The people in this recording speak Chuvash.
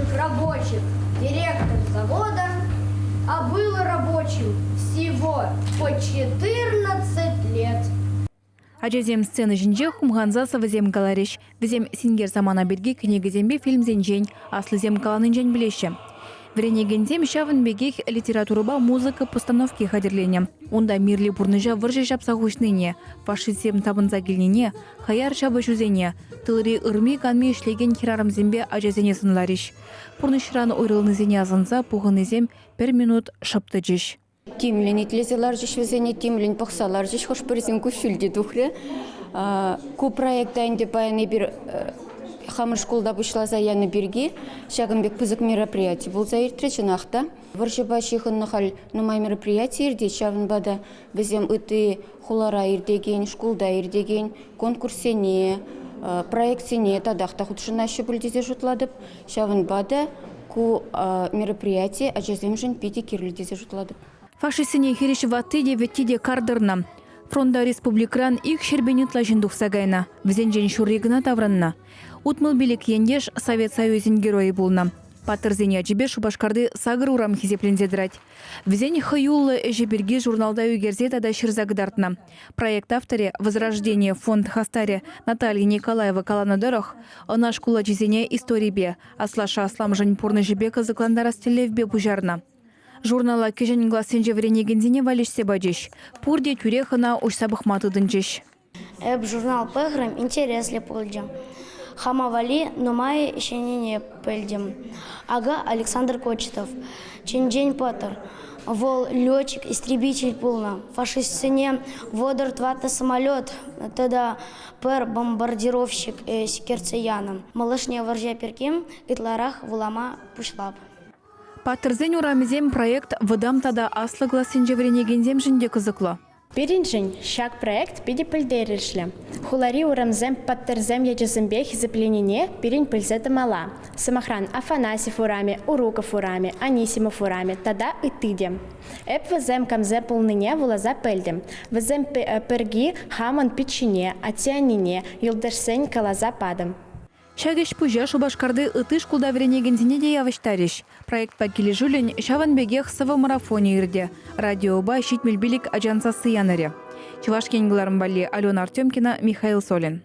лучших рабочих, директор завода, а был рабочим всего по 14 лет. Ачасем сцена ҫинче хумханса сӑвӑсем каларӗҫ. Вӗсем синкер самана пирки кӗнекесемпе фильмсенчен, аслисем каланинчен пӗлеҫҫӗ. Вӗренекенсем ҫавӑн пекех литературӑпа музыка постановки хатӗрленӗ. Унта мирлӗ пурнӑҫа вӑрҫӑ ҫапса хуҫнине, фашистсем тапӑнса килнине, хаяр ҫапӑҫусене, тылри ырми-канми ӗҫлекен хӗрарӑмсемпе ачасене сӑнларӗҫ. Пурнӑҫран уйрӑлнисене асӑнса пухӑннисем пӗр минут шӑп тӑчӗҫ. Тимлӗн итлесе ларчӗҫ вӗсене, тимлӗн пӑхса ларчӗҫ. Хӑш-пӗрисем куҫҫуль те тухрӗ. Ку проекта ӗнтӗ паян эпир хамӑр шкулта пуҫласа янӑ пирки ҫакӑн пек пысӑк мероприяти пулса иртрӗ, чӑнах та. Вӑрҫӑпа ҫыхӑннӑ халь нумай мероприяти иртет, ҫавӑнпа та вӗсем ытти хулара иртекен, шкулта иртекен конкурссене, проектсене татах та хутшӑнаҫҫӗ пуль тесе шутлатӑп. Ҫавӑнпа та ку мероприяти ачасемшӗн питӗ кирлӗ тесе шутлатӑп. Фашистсене хирӗҫ ватти те, вӗтти те кар тӑрнӑ. Фронта республикӑран ик ҫӗрпен ытла ҫын тухса кайнӑ. Вӗсенчен ҫурри кӑна таврӑннӑ. 65 ентеш Совет Союзӗн Геройӗ пулнӑ. Паттӑрсен ячӗпе Шупашкарти сакӑр урам хисепленсе тӑрать. Вӗсен хӑюллӑ ӗҫӗ пирки журналта ӳкерсе тата ҫырса кӑтартнӑ. Проект авторӗ, Возрождение фонд хастарӗ Наталья Николаева каланӑ тӑрӑх, ӑна шкул ачисене историпе, аслашшӗ-асламӑшӗн пурнӑҫӗпе кӑсӑклантарас тӗллевпе пуҫарнӑ. Журнала кӗҫӗн классенче вӗренекенсене валеҫсе пачӗҫ. Пурте тӳрех ӑна уҫса пӑхма тытӑнчӗҫ. Эп журнал пӑхрӑм, интереслӗ пулчӗ. Хама валли нумай ҫӗннине пӗлтӗм. Акӑ Александр Кочетов, чӑн-чӑн паттӑр. Вӑл летчик-истребитель пулнӑ. Фашистсене 34 самолет тата пӗр бомбардировщик сиктерсе янӑ. Малашне вӑрҫӑ пирки ытларах вулама пуҫлап. Паттӑрсен урамӗсем проект вӑтам тата аслӑ классенче вӗренекенсемшӗн те кӑсӑклӑ. Пирӗншӗн ҫак проект питӗ пӗлтерӗшлӗ. Хулари урамсем паттӑрсем ячӗсемпе хисепленине пирӗн пӗлсе тӑмалла. Сӑмахран, Афанасьев урамӗ, Уруков урамӗ, Анисимов урамӗ тата ытти те. Эп вӗсем камсем пулнине вуласа пӗлтӗм. Вӗсем пирки хамӑн пиччене, атте-аннене, юлташсен каласа патӑм. Ҫак ӗҫ-пуҫа Шупашкарти ытти шкулта вӗренекенсене те явӑҫтарӗҫ. Проектпа килӗшӳллӗн ҫавӑн пекех сӑвӑ марафонӗ иртӗ, радиопа 75 ачан сасси янӑрӗ. Чӑваш Ен кӑларӑм валли Алена Артемкина, Михаил Солин.